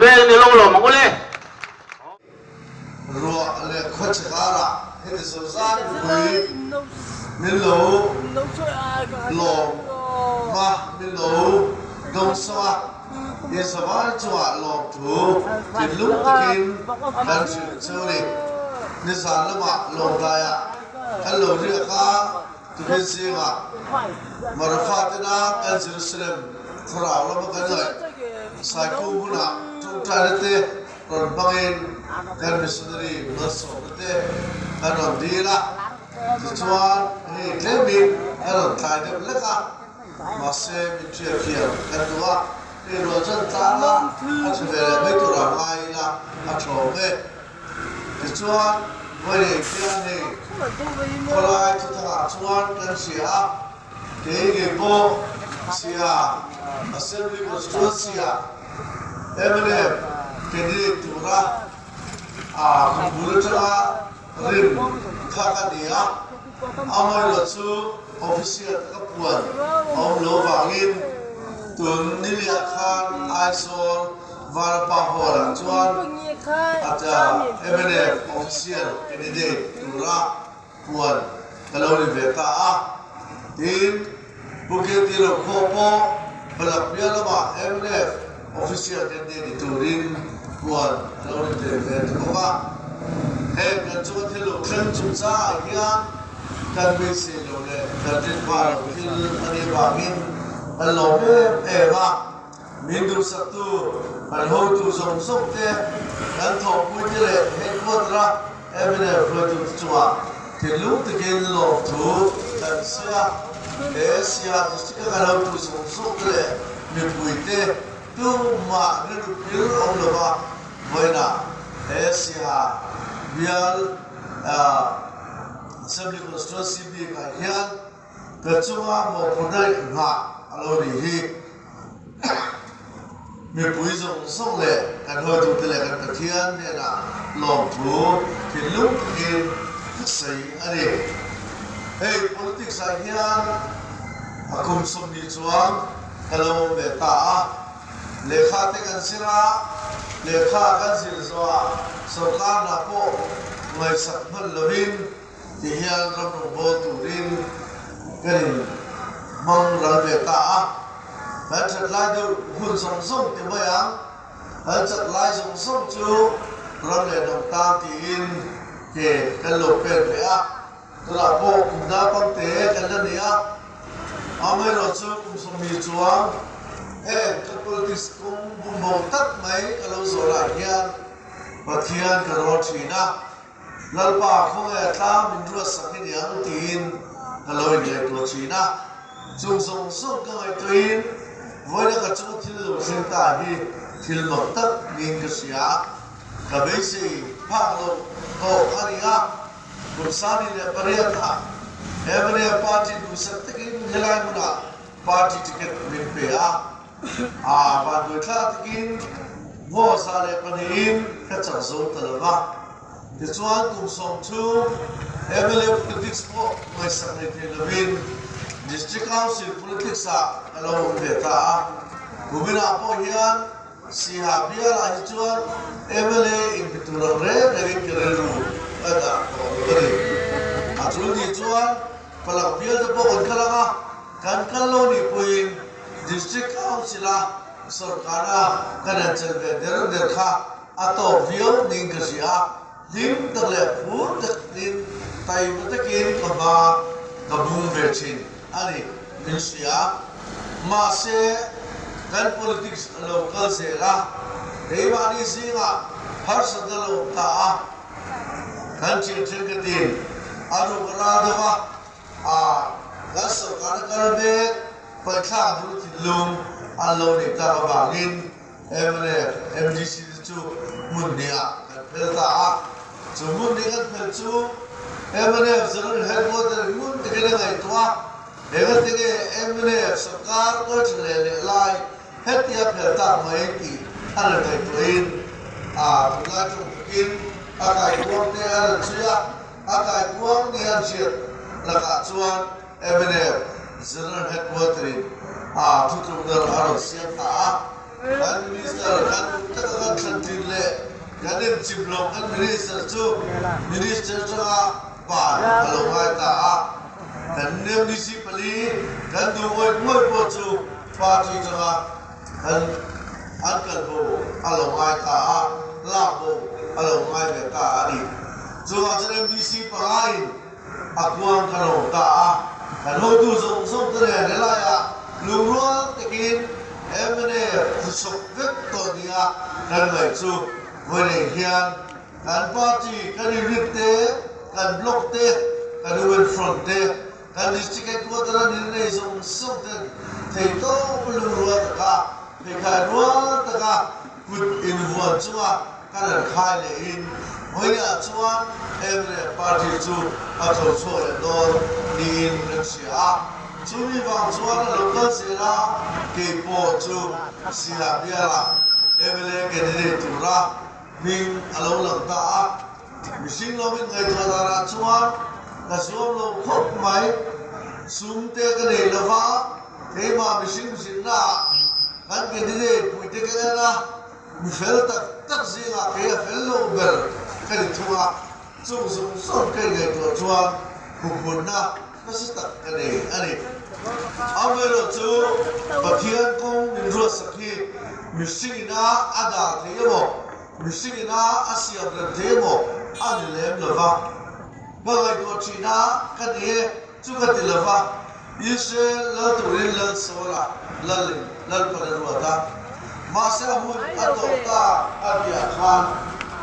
Beng ni lo lawm ang u le. Ruah leh khawchhe karah heti zozai mipui min lo lawm a, min lo dawngsawng a, i zavai chungah lawmthu thinlung takin kan hrilh chu ni. Nizan lamah lawmlaiah kan lo riak a, Tukin zingah Marafa tena kan Jerusalem thlarau lama kan ngaih Saikung hunah tawngtaina te rawn hmangin kan missionary malsawmna te kan rawn dil a, tichuan hei tlemin kan rawn tlai deuh lek a, mahse min hriat thiam kan duh a, hei rual chuan tlang a, a tha ve leh mai tura ngai ila a thawm e. Tichuan vawi khian hei khawlai thuthangah chuan kan hria a, kei ngei pawh Sia Assembly Constituency-ah mnf candidate tura kum bul atanga rin kha ka ni a, amaherawhchu chu official taka puan a awm lo vangin tun niliah khan Aizawl Varapa Hall-ah chuan mnf official candidate tura puan ka lo ni ve ta a. Tin, Pu Kirti Rokhaw pawh Palak bial lamah mnf official candidate ni turin puan a lo ni tel ve ta bawk a. Heng kan chunga thil lo thleng chungchangah hian kan beisei lo leh kan rinhma lo thil a nih avangin kan lawm em em a. Min duhsaktu, kan hotu zawng zawng te, kan thawhpuite leh headquarter-a mnf hruaitute chungah thinlung takin lawmthu kan sawi a. He Siaha District-a kan hotu zawng zawng te leh mipuite tumah rilru phil awm lova vawiinah he Siaha bial Assembly Constituency bikah hian Ka chunga mawhphurhna nghah a lo nih hi. Mipui zawng zawng leh kan hawitute leh kan Pathian hnenah lawmthu thinlung takin ka sawi a ni. Hei politics ah hian a kum 20 chuan ka lo awm ve ta a, lehkha te kan zir a, lehkha kan zir zawhah sorkar hna pawh ngaihsak hman lovin, Ti hian ram rawngbâwl turin kan in hmang ral ve ta a, kan that lai deuh hun zawng zawng ti mai ang, kan chak lai zawng zawng chu ram leh hnam tan tiin ke kan lo pen ve a, tunah pawh kum naupangte kan la ni a, amaherawhchu kum 20 chuang heng kan politics kawng bumbo tak mai ka lo zawh lai hian Pathian ka rawn thin a. Lalpa khawnge a tlang min ruatsak hi niang tiin ka lo inngaihtuah thin a, chung zawng zawng ka ngaihtuahin vawiina ka chunga thil lo thleng ta hi thil mak tak niin ka hria. Ka beisei phak loh tawh a ni a, kum 28 ah Heavenly Party duhsak takin helai hmunah party ticket min pe a, a vanduaithlak takin vaw 102 in ka chak zo ta lo va. Tichuan kum 10 chhung mla politics pawh ngaihsak nei thei lovin District Council politics ah ka lo awm ve ta a. Kuminah pawh hian Siha bialah hi chuan mla inpe tur ang reng rengin ka rilru ka dah tawh lo a ni. A tul ni chuan Palak bial te pawh kan kal ang a, kan kal lo nih pawhin District Council-a sorkara kan han chelh ve der der kha a tawk viau niin ka hria a, hlim tak leh phur takin taima takin ka hma ka bung ve thin a ni min hria. Mahse, kan politics a lo kal zel a, keimahni zingah harsatna lo awm ta a, kan thian thenkhatin a ruk a ral deuh a, a kan sorkarna kal mek paithlak duh thinlung an lo neih tak avangin Mnf, MDC te chu hmun hnih-ah kan phel ta a. Chu hmun hnih kan phel chu mnf General Headquarter in ngun takin a ngaihtuah a, engati nge mnf sorkar kawi tha leh leh lai hetia phel tak mai tih a rawn ngaihtuahin a tunlai tawng takin a kaikuang te a rawn chhui a, a kaikuang ni an hriat lakah chuan mnf General Headquarter in a thutlukna a rawn siam ta a. Kan Minister kan duh taka kan thlan thin leh kan enchim lo kan Minister chu Minister atanga ban a lo ngai ta a. Kan MDC pali kan duh ngawih ngawih pawh chu party atanga kan an kal bo a lo ngai ta a, lak bo a lo ngai ve ta a ni. Chuvang chuan MDC pangaiin a kuang ka lo ta a, kan hotu zawng zawng te nen helaiah lungrual takin mnf thusawk vek tawh nia kan ngaih chu vawiin hian kan party, kan unit te, kan block te, kan women front te, kan district headquarter a nil nei zawng zawng ten theihtawp lungrual taka pheikhai rual taka Kut invuan chunga kan han khai lehin vawiinah chuan mnf party chu a tho chhuak leh dawn niin kan hria a. Chumi vang chuan a lo kal zel a, kei pawh chu Siha biala mla candidate tura hming a lo lang ta a. Mihring lo min ngaihtuah danah chuan ka zuam lo khawp mai. Sum te ka nei lova, keimah mihring zinnaah Kan candidate puite ka en a, mi fel tak tak zingah kei a fel lo ber ka ni thung a, chung zawng zawng ka ingaihtuah chuan huphunna nasa tak ka nei a ni. Amaherawh chu Pathian kawng min ruatsak hi mihring ina a dah thei emaw, mihring ina a siam rem thei emaw a ni lem lo va. Ka ngaihtuah thin a, ka ni e, chu ka ti lo va. Israel lal turin lal Saula lalin Lalpan a ruat a, mahse a hun a tawh ta a tihah khan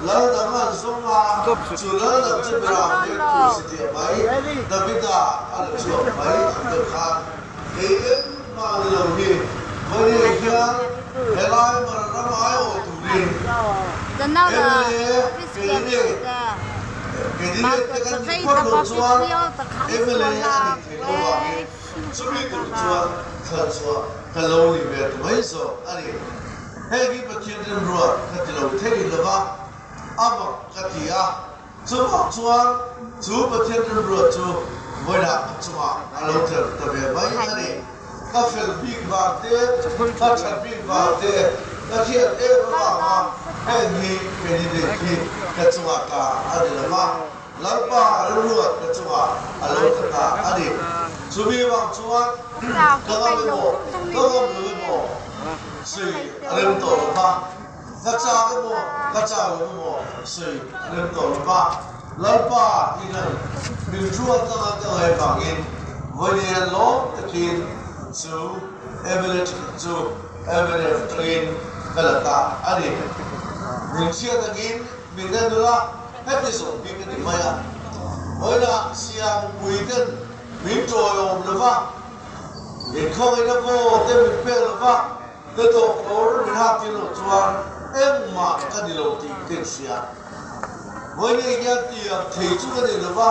lal dang an zawng a, chu lal dang chu Beram veng tur si tih mai Davida a la chhuak mai ang deuh khan kei engmah ni lo hi vawiin hian helai mara ram aiawh turin mla candidate candidate te kan nih phawt loh chuan mla a nih theih loh vangin chumi tur chuan thlan chhuah ka lo ni ve ta mai zawk a ni. Hei hi Pathian rimruat ka ti lo thei lova a mak ka ti a, chuvang chuan chu Pathian rimruat chu vawilah ka chungah a lo tler ta ve mai a ni. Ka fel bik vang te, ka that bik vang te, ka hriat em avanga heng hi candidate hi ka chungah ta a ni lova, Lalpa rilruat ka chungah a lo ta ta a ni. Chumi vang chuan ka ngam emaw, ka ngam lo emaw sawi a rem tawh lo va, ka chak emaw, ka chak lo emaw sawi a rem tawh lo va. Lalpa ingan min ruat anga ka ngaih vangin vawiin lawm takin chu mla ticket chu mnf tangin ka la ta a ni. Min hriat angin min en ula heti zawng bik a ni mai a. Vawiinah siam mipui ten min tawiawm lova, min khawngaihna vaw te min pek lova, ka tawhkawr min hak tir loh chuan engmah ka ni lo tih ka inhria. Vawiin hian tiang thei chu ka nei lo va,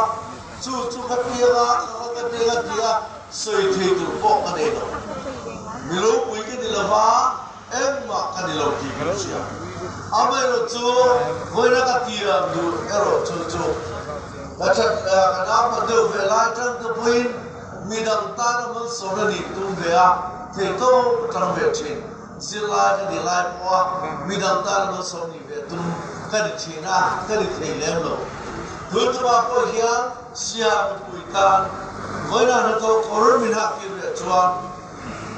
chu chu ka piang a, ka kal ka piang a tia sawi thei tur pawh ka nei lo. Mi ropui ka ni lo va, engmah ka ni lo tih ka hria. Amaherawh chu vawiina ka tiang duh erawh chu chu ka that ka naupan deuh ve lai tang te pawhin midang tana malsawmna nih tum ve a, theihtawp atang ve thin. Zirlai ka ni lai pawha midang tana malsawm nih ve tum ka ni thin a, ka ni thei lem lo. Tun tumah pawh hian Sia mipui tan vawiinah hnathawh kawr min hak tir leh chuan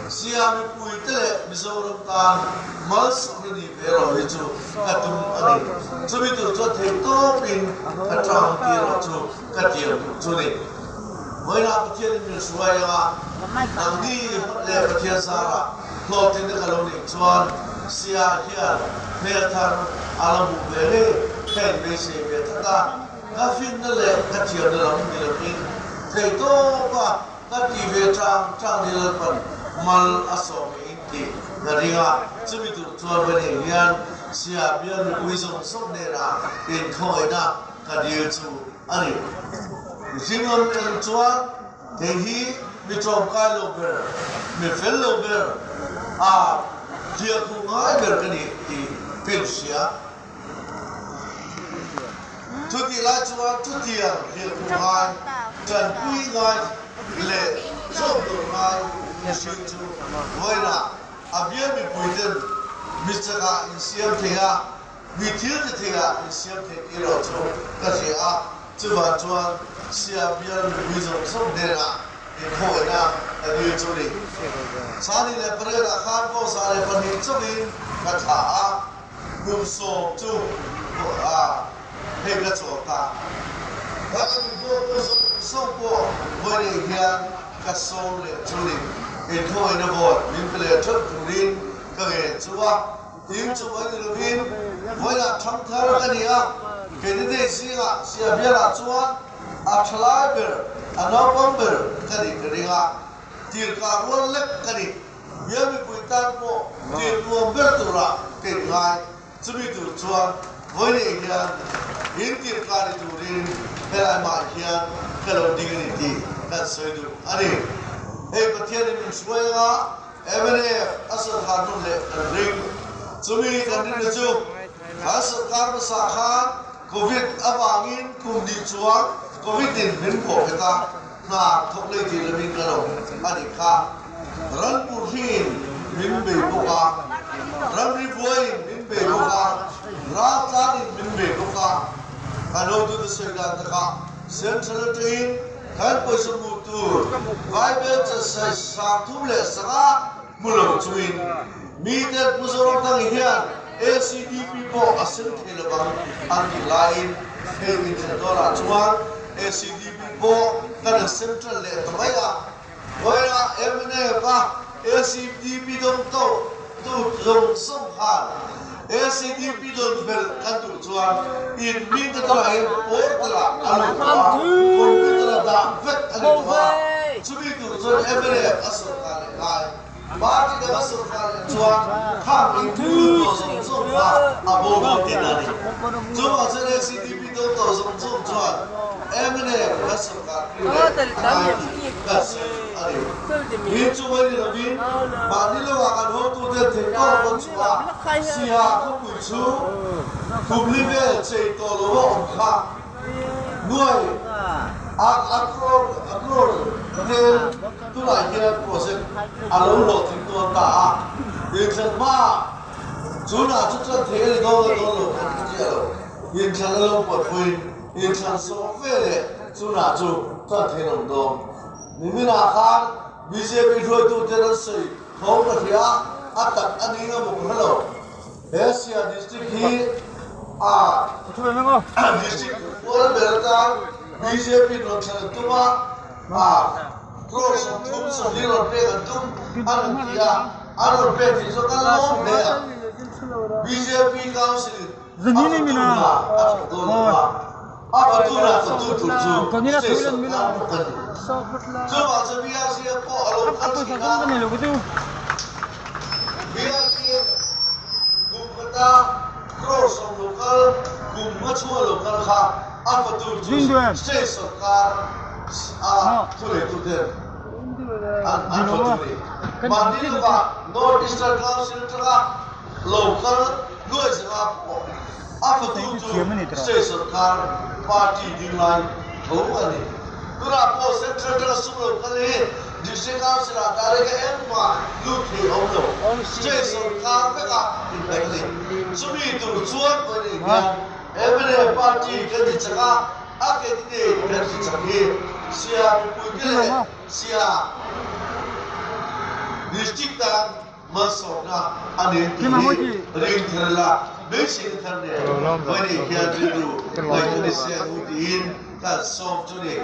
Sia mipui te leh Mizoram tan malsawmna nih ve rawh hi chu ka tum a ni. Chumi tur chuan thei tawpin ka tang tir rawh chu ka tiam duh chu ni. Vawiinah Pathianin min hruai anga nangni leh Pathian zarah hlawhtlinna ka lo neih chuan Sia hian hmel thar a la hmuh ve ngei ka inbeisei ve tlat a, ka finna leh ka thiamna lam ni lovin thei tawpa ka ti ve chang chang ni Lalpan mal a sawm ve in tih ka ring a, chumi tur chuan vawiin hian Sia bial mipui zawng zawng hnenah inkhawngaihna ka dil chu a ni. Mihring lam en chuan kei hi mi tlawmkai lo ber, mi fel lo ber, a hliahkhuh ngai ber ka ni tih ka inhria. Chutih lai chuan chutiang hliahkhuh ngai, tanpui ngai leh zawm tur ngai mihring chu vawiinah a bial mipuiten. Mi chakah insiam thei a, mi thil ti theiah insiam theih tih erawh chu ka hria a, chuvang chuan Siam bial mipui zawng zawng hnenah inkhawina ka dil chu ni. 28 ah khan pawh 102 chauhin ka thlah a, kum 10 chu hei ka chawl ta. Ka inkhawhtu zawng zawng pawh vawiin hian ka sawm leh chu ni. Inkhawina vote min pe leh theuh turin ka ngen chu a. Tin chu mai ni lovin vawilah thangthar ka ni a, candidate zingah Sia bialah chuan a thalai ber, a naupang ber ka nih ka ring a, tirkah rual lek ka ni. Bial mipui tan pawh tir nuam ber turah ka inngai. Chumi tur chuan vawiin hian in tirkah ni turin helai mah hian ka lo ding a ni tih kan sawi duh a ni. Hei Pathianin min hruai anga Mnf a sawrkar hnun leh kan ring. Chumi kan rinna chu kan sawrkar hmasa khan Covid avangin kum hnih chuan Covid in min bawh phet a, hna thawk lei tih lovin kan awm a nih kha. Ranpur hringin min bei bawk a, ramri buaiin min bei bawk a, raltlanin min bei bawk a. Kan hotute sawi dan takah Central atangin Kan pawisa hmuh tur Bible chansai 35 hmu lo chungin miten Pu Zoramthang hian ACDP pawh a sem thei lovang an tih laiin hei inthlan dawnah chuan ACDP pawh kan han sem tan leh ta mai a. Vawiinah mnf a ACDP dawng tawh tu zawng zawng khan ACDP dawn belh kan duh chuan in hming te tawrah hian portal ah a lut tawh a, computer a dah vek a ni tawh a, chumi tur chuan mnf a sawrkar leh ngai. Party dang a sawrkar leh chuan khang in hming lut tawh zawng zawng kha a bo dawn tihna a ni. Chuvang chuan ACDP dawn tawh zawng zawng chuan mnf kan sawrkar pui leh a ngai tih kan sawi a ni. Min chu mai ni lovin mahni lovah kan hotute theihtawp pawn chhuah a, Siha khawpui chu kum li vel chei tawh lo a awm kha. Nuai a a crore a crore vel tunah hian project a lo hlawhtling dawn ta a, inthlan hmaah chunah chu chuan thei a ni dawn lo dawn lo kan hre chiah lo. Inthlan a lo pawtpuiin inthlan sawm veleh chunah chu chuan thei a awm dawn. Niminah khan bjp hruaitute an sawi thawm ka hria a, a tak a ni nga maw ka hre lo. He Sia district hi a district kual ber atan bjp rawn thlen an tum a, a crore 30 rawn pek an tum a rawn ti a, an rawn pek tih chu kan lawm hle a. Bjp council in a fatu hna a thawk dawn lo va, a fatu hna thawktu tur chu state sorkar bawk a ni. Chuvang chuan BRCF pawh a lo kal thin a, BRCF kum khata crore 10 lo kal, kum nga chhunga lo kal kha a fatu chu state sorkar a thuneituten an fatu a ni. Mahni lovah North Eastern Council atanga lo kal Nuai zanga pawh a fatu chu state sorkar party ding lai tho a ni. Tunah pawh central atanga sum lo kal hi district council ah direct a engmah lut thei a awm lo. State sorkar vekah inhnaih a ni. Chumi tur chuan vawiin hian mla party kan ti chak a, a candidate kan ti chak hi sia mipuite leh sia district tan Malsawmna a nen tih hi ring thar ila, beiseina thar nen vawiin hian rilru ngaihtuah ni se ang u tiin kan sawm chu ni.